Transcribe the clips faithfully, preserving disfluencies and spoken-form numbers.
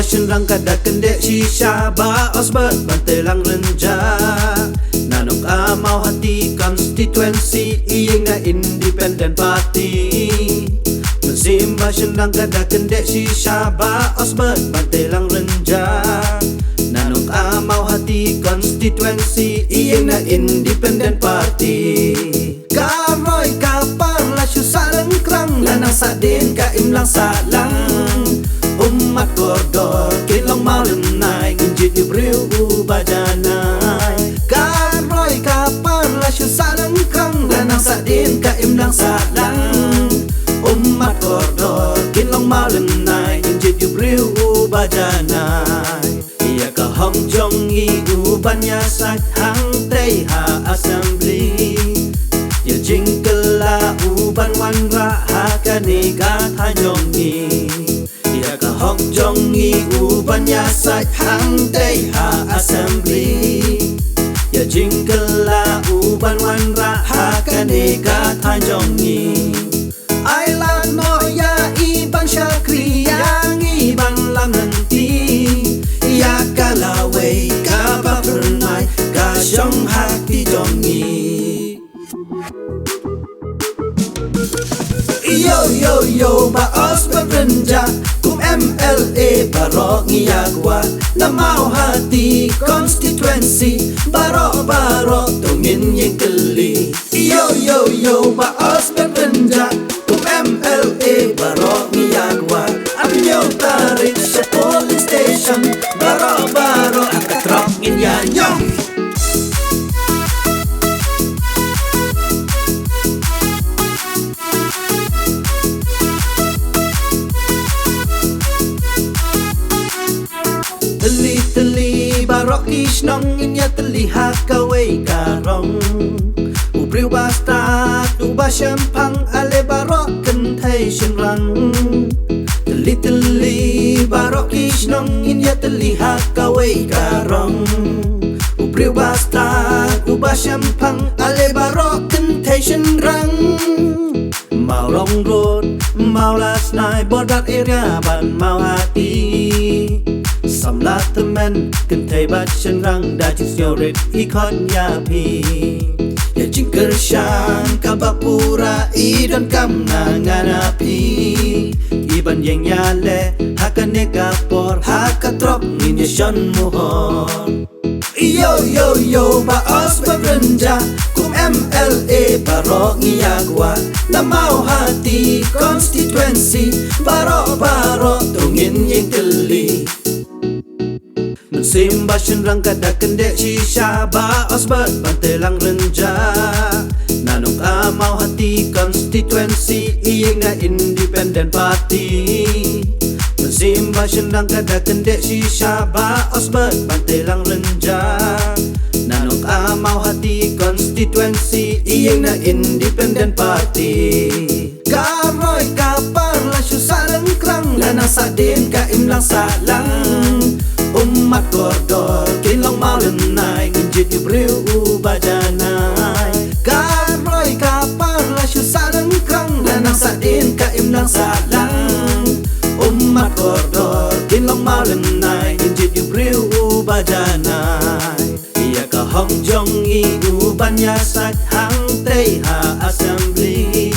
Shynrang ka da kyndit shisha ba Osbert Bantelang Rynjah. Na nongkam Mawhati constituency ïing na Independent Party. Mynsiem ba shynrang ka da kyndit shisha ba Osbert Bantelang Rynjah. Na nongkam Mawhati constituency ïing na Independent Party. Ka roi ka par la shu sah ryngkrang, la nang sahdien ka imlang sahlang. Ummat kordor kin long mawlynnai, ngin jied ïa u briew uba janai. Ka roi ka par la shu sah ryngkrang, la nang sahdien ka imlang sahlang. Ummat kordor kin long mawlynnai, ngin jied ïa u briew uba janai. Ïa ka hok jong ngi u ban ïasaid hangtei ha assembly. Ïa jingkylla u ban wanrah ha kane ka thaiñ jong ngi. Ïa ka hok jong ngi u ban ïasaid hangtei ha assembly. Ïa jingkylla u ban wanrah ha kane ka thaiñ jong ngi. Ai lad noh ïa i ban shakri, ïa ngi ban lam lynti. Ïa ka lawei kaba phyrnai ka shong ha kti jong ngi. Ïoh ïoh ïoh Bah Osbert Rynjah, kum M L A baroh ngi ïa kwah. Na Mawhati constituency baroh baroh to ngin ïeng tylli. Ïoh ïoh ïoh Bah Osbert Rynjah, kum M L A baroh ngi ïa kwah. Arphew hynñiew tarik sha polling station, baroh baroh ha ka trok ngin ïa ñiong. Tylli tylli baroh ki shnong, ngin ïa tylli ha kawei ka rong. U briew ba stad uba shemphang, ale baroh kynthei shynrang. Tylli tylli baroh ki shnong, ngin ïa tylli ha kawei ka rong. U briew ba stad uba shemphang, ale baroh kynthei shynrang. Mawlong Road, Mawlasnai, border area bad Mawhati. Samla tymmen kynthei bad shynrang, da jingsngewrit i khot ïa phi. Ïa jingkyrshan kaba pura i donkam na nga na phi. I ban ïeng ïaleh ha kane ka por, ha ka trok ngin ïa shon mohor. Ïoh ïoh ïoh Bah Osbert Rynjah, kum M L A baroh ngi ïa kwah. Na Mawhati constituency baroh baroh to ngin ïeng tylli. Mynsiem ba shynrang ka da kyndit shisha Bah Osbert Bantelang Rynjah. Na nongkam Mawhati constituency ïing na Independent Party. Mynsiem ba shynrang ka da kyndit shisha Bah Osbert Bantelang Rynjah. Na nongkam Mawhati constituency ïing na Independent Party. Ka roi ka par la shu sah ryngkrang, la nang sahdien ka imlang sahlang. Ummat kordor kin long mawlynnai, ngin jied ïa u briew uba janai. Ka roi ka par la shu sah ryngkrang, la nang sahdien ka imlang sahlang. Ummat kordor kin long mawlynnai, ngin jied ïa u briew uba janai. Ïa ka hok jong ngi u ban ïasaid hangtei ha assembly.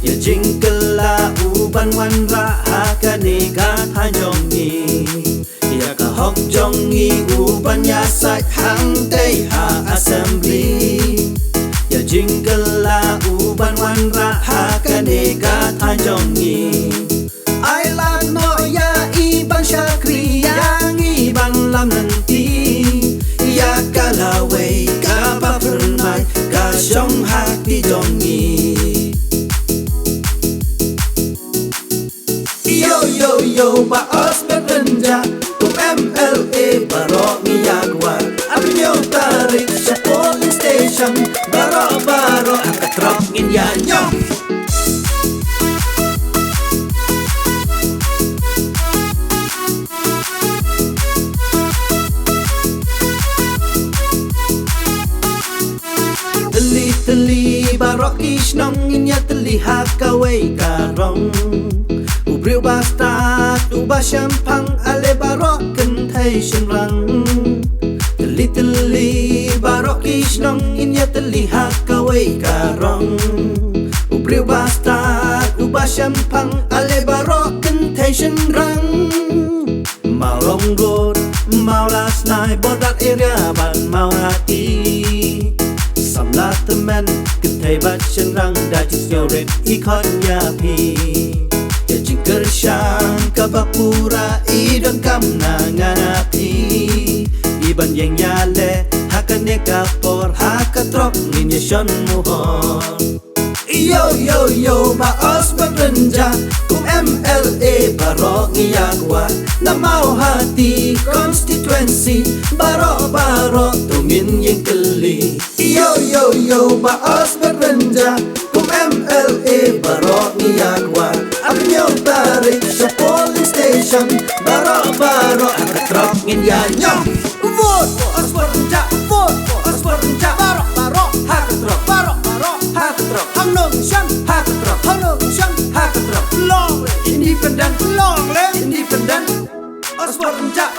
Ïa jingkylla u ban wanrah ha kane ka thaiñ jong ngi. Ïa ka hok jong ngi u ban ïasaid hangtei ha assembly. Ïa jingkylla u ban wanrah ha kane ka thaiñ jong ngi. Ai lad noh ïa i ban shakri, ïa ngi ban lam lynti. Ïa ka lawei kaba phyrnai ka shong ha kti jong ngi. Ïoh ïoh ïoh Bah Osbert Rynjah, kum M L A baroh ngi ïa kwah. Arphew hynñiew tarik sha polling station, baroh baroh ha ka trok ngin ïa ñiong. Tylli tylli baroh ki shnong, ngin ïa tylli ha kawei ka rong. U briew ba stad uba shemphang, ale Shynrang. Tylli tylli baroh ki shnong, ngin ïa tylli ha kawei ka rong. U briew ba stad, u ba shemphang, ale baroh kynthei shynrang. Mawlong Road, Mawlasnai, Border Area bad Mawhati. Samla tymmen, kynthei bad shynrang, da jingsngew rit i khot ïa phi. Ïa jingkyrshan kaba pura i donkam na nga na phi. I ban ïeng ïaleh ha kane ka por, ha ka trok ngin ïa shon mohor. Yo yo yo, Bah Osbert Rynjah, kum M L A baroh ngi ïa kwah. Na Mawhati constituency, baroh baroh to ngin ïeng kylli. Yo yo yo, Bah Osbert Rynjah, kum M L A baroh ngi ïa kwah. Arphew hynñiew tarik sha polling station, baroh baroh ha ka trok ngin ïa ñiong. Vote for Osbert Rynjah, vote for Osbert Rynjah, baroh baroh ha ka trok, baroh baroh ha ka trok. Hangne shan ha ka trok, hangne shan ha ka trok. Long live independent, long live independent. Osbert Rynjah.